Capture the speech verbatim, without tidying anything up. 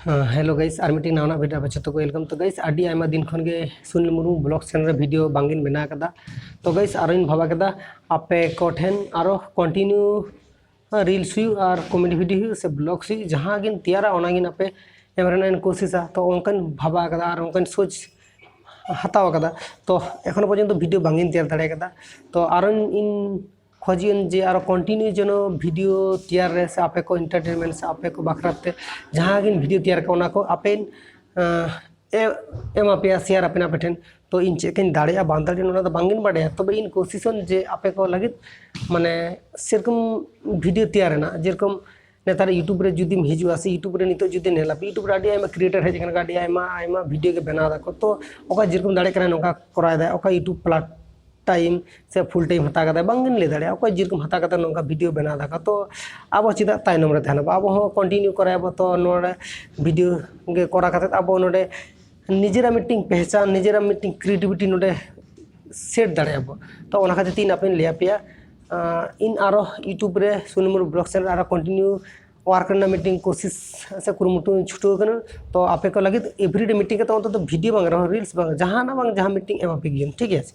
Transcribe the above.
Hello ᱜᱟᱭᱤᱥ, ᱟᱨ ᱢᱤᱫᱴᱤᱡ ᱱᱟᱣᱟᱱᱟᱜ video ᱟᱯᱮ ᱡᱚᱛᱚ ᱠᱚ ᱣᱮᱞᱠᱟᱢ᱾ ᱛᱚ ᱜᱟᱭᱤᱥ, ᱟᱹᱰᱤ ᱟᱭᱢᱟ ᱫᱤᱱ ᱠᱷᱚᱱ ᱜᱮ ᱥᱩᱱᱤᱞ ᱢᱩᱨᱢᱩ ᱵᱞᱚᱜ ᱪᱮᱱᱮᱞ ᱨᱮ ᱵᱷᱤᱰᱤᱭᱳ ᱵᱟᱝ ᱜᱤᱧ ᱵᱮᱱᱟᱣ ᱠᱟᱫᱟ᱾ ᱛᱚ ᱜᱟᱭᱤᱥ, ᱟᱨᱚᱧ ᱵᱷᱟᱵᱟ ᱠᱮᱫᱟ ᱟᱯᱮ ᱠᱚ ᱴᱷᱮᱱ ᱟᱨᱚ ᱠᱚᱱᱴᱤᱱᱤᱭᱩ ᱨᱤᱞᱥ ᱦᱩᱭᱩᱜ ᱟᱨ ᱠᱚᱢᱮᱰᱤ ᱵᱷᱤᱰᱤᱭᱳ ᱦᱩᱭᱩᱜ ᱥᱮ ᱵᱞᱚᱜᱥ ᱦᱩᱭᱩᱜ, ᱡᱟᱦᱟᱸ ᱜᱤᱧ ᱛᱮᱭᱟᱨᱟ ᱚᱱᱟ ᱜᱤᱧ ᱟᱯᱮ ᱮᱢ ᱨᱮᱱᱟᱜ ᱤᱧ ᱠᱳᱥᱤᱥᱟ᱾ ᱛᱚ ᱚᱱᱠᱟᱧ ᱵᱷᱟᱵᱟ ᱠᱟᱫᱟ ᱟᱨ ᱚᱱᱠᱟᱧ ᱥᱳᱪ ᱦᱟᱛᱟᱣ ᱠᱟᱫᱟ᱾ ᱛᱚ ᱮᱠᱷᱚᱱᱳ ᱯᱚᱨᱡᱚᱱᱛᱚ ᱵᱷᱤᱰᱤᱭᱳ ᱵᱟᱝ ᱤᱧ ᱛᱮᱭᱟᱨ ᱫᱟᱲᱮ ᱠᱟᱫᱟ᱾ ᱛᱚ ᱟᱨᱚᱧ ᱤᱧ ᱠᱷᱚᱡᱤᱭᱟᱹᱧ ᱡᱮ ᱟᱨᱚ ᱠᱚᱱᱴᱤᱱᱤᱭᱩ ᱡᱮᱱᱚ ᱵᱷᱤᱰᱤᱭᱳ ᱛᱮᱭᱟᱨ ᱨᱮ ᱥᱮ ᱟᱯᱮ ᱠᱚ ᱮᱱᱴᱟᱨᱴᱮᱱᱢᱮᱱᱴ ᱥᱮ ᱟᱯᱮ ᱠᱚ ᱵᱟᱠᱷᱨᱟ ᱛᱮ ᱡᱟᱦᱟᱸ ᱜᱤᱧ ᱵᱷᱤᱰᱤᱭᱳ ᱛᱮᱭᱟᱨ ᱠᱟᱜ ᱚᱱᱟ ᱠᱚ ᱟᱯᱮᱧ ᱮᱢᱟ ᱯᱮᱭᱟ, ᱥᱮᱭᱟᱨ ᱟᱯᱮ ᱟᱯᱮ ᱴᱷᱮᱱ᱾ ᱛᱚ ᱤᱧ ᱪᱮᱫ ᱞᱮᱠᱟᱧ ᱫᱟᱲᱮᱭᱟᱜᱼᱟ ᱵᱟᱝ ᱫᱟᱲᱮᱭᱟᱜᱼᱟ ᱚᱱᱟ ᱫᱚ ᱵᱟᱝ ᱤᱧ ᱵᱟᱰᱟᱭᱟ, ᱛᱚᱵᱮ ᱤᱧ ᱠᱳᱥᱤᱥᱚᱱ ᱡᱮ ᱟᱯᱮ ᱠᱚ ᱞᱟᱹᱜᱤᱫ ᱢᱟᱱᱮ ᱥᱮᱨᱚᱠᱚᱢ ᱵᱷᱤᱰᱤᱭᱳ ᱛᱮᱭᱟᱨ ᱨᱮᱱᱟᱜ, ᱡᱮᱨᱚᱠᱚᱢ ᱱᱮᱛᱟᱨ ᱭᱩᱴᱩᱵᱽ ᱨᱮ ᱡᱩᱫᱤᱢ ᱦᱤᱡᱩᱜᱼᱟ ᱥᱮ ᱭᱩᱴᱩᱵᱽ ᱨᱮ ᱱᱤᱛᱚᱜ ᱡᱩᱫᱤ ᱧᱮᱞᱟ ᱯᱮ, ᱭᱩᱴᱩᱵᱽ ᱨᱮ ᱟᱹᱰᱤ ᱟᱭᱢᱟ ᱠᱨᱤᱭᱮᱴᱟᱨ ᱦᱮᱡ ᱟᱠᱟᱱᱟ, ᱟᱹᱰᱤ ᱟᱭᱢᱟ ᱟᱭᱢᱟ ᱵᱷᱤᱰᱤᱭᱳ ᱜᱮ ᱵᱮᱱᱟᱣ ᱫᱟᱠᱚ᱾ ᱛᱚ ᱚᱠᱚᱭ ᱡᱮᱨᱚᱠᱚᱢ ᱫᱟᱲᱮᱭᱟᱜ ᱠᱟᱱᱟ ᱱᱚᱝᱠᱟ ᱠᱚᱨᱟᱣ ᱮᱫᱟᱭ, ᱚᱠᱚᱭ ᱭᱩᱴᱩᱵᱽ ᱯᱞᱟᱴ ᱴᱟᱭᱤᱢ ᱥᱮ ᱯᱷᱩᱞ ᱴᱟᱭᱤᱢ ᱦᱟᱛᱟᱣ ᱠᱟᱛᱮ ᱵᱟᱝ ᱜᱮᱢ ᱞᱟᱹᱭ ᱫᱟᱲᱮᱭᱟᱜᱼᱟ᱾ ᱚᱠᱚᱭ ᱡᱮᱨᱚᱠᱚᱢ ᱦᱟᱛᱟᱣ ᱠᱟᱛᱮ ᱱᱚᱝᱠᱟ ᱵᱷᱤᱰᱤᱭᱳ ᱵᱮᱱᱟᱣ ᱫᱟᱠᱚ, ᱛᱚ ᱟᱵᱚ ᱪᱮᱫᱟᱜ ᱛᱟᱭᱱᱚᱢ ᱨᱮ ᱛᱟᱦᱮᱱᱟ? ᱟᱵᱚ ᱦᱚᱸ ᱠᱚᱱᱴᱤᱱᱤᱭᱩ ᱠᱚᱨᱟᱭᱟᱵᱚ᱾ ᱛᱚ ᱱᱚᱰᱮ ᱵᱷᱤᱰᱤᱭᱳ ᱜᱮ ᱠᱚᱨᱟᱣ ᱠᱟᱛᱮ ᱟᱵᱚ ᱱᱚᱰᱮ ᱱᱤᱡᱮᱨᱟᱜ ᱢᱤᱫᱴᱤᱝ ᱯᱮᱦᱪᱟᱱ, ᱱᱤᱡᱮᱨᱟᱜ ᱢᱤᱫᱴᱤᱝ ᱠᱨᱤᱭᱮᱴᱤᱵᱷᱤᱴᱤ ᱱᱚᱰᱮ ᱥᱮᱴ ᱫᱟᱲᱮᱭᱟᱜᱼᱟ ᱵᱚ᱾ ᱛᱚ ᱚᱱᱟ ᱠᱷᱟᱹᱛᱤᱨ ᱛᱮ ᱤᱧ ᱟᱯᱮᱧ ᱞᱟᱹᱭ ᱟᱯᱮᱭᱟ, ᱟᱸ, ᱤᱧ ᱟᱨᱚ ᱭᱩᱴᱩᱵᱽ ᱨᱮ ᱥᱩᱱᱤᱞ ᱢᱩᱨᱢᱩ ᱵᱞᱚᱜ ᱪᱮᱱᱮᱞ ᱟᱨᱚ ᱠᱚᱱᱴᱤᱱᱤᱭᱩ ᱣᱟᱨᱠ ᱨᱮᱱᱟᱜ ᱢᱤᱫᱴᱤᱝ ᱠᱳᱥᱤᱥ ᱥᱮ ᱠᱩᱨᱩᱢᱩᱴᱩᱧ ᱪᱷᱩᱴᱟᱹᱣ ᱠᱟᱱᱟ᱾ ᱛᱚ ᱟᱯᱮ ᱠᱚ ᱞᱟᱹᱜᱤᱫ ᱮᱵᱷᱨᱤᱰᱮ ᱢᱤᱫᱴᱤᱝ ᱠᱟᱛᱮ ᱚᱱᱛᱚᱛᱚ ᱵᱷᱤᱰᱤᱭᱳ ᱵᱟᱝ ᱨᱮᱦᱚᱸ ᱨᱤᱞᱥ ᱵᱟᱝ ᱡᱟᱦᱟᱱᱟᱜ ᱵᱟᱝ ᱡᱟᱦᱟᱸ ᱢᱤᱫᱴᱤᱝ ᱮᱢᱟ ᱯᱮ ᱜᱮᱭᱟᱹᱧ, ᱴᱷᱤᱠ ᱟᱪᱷᱮ?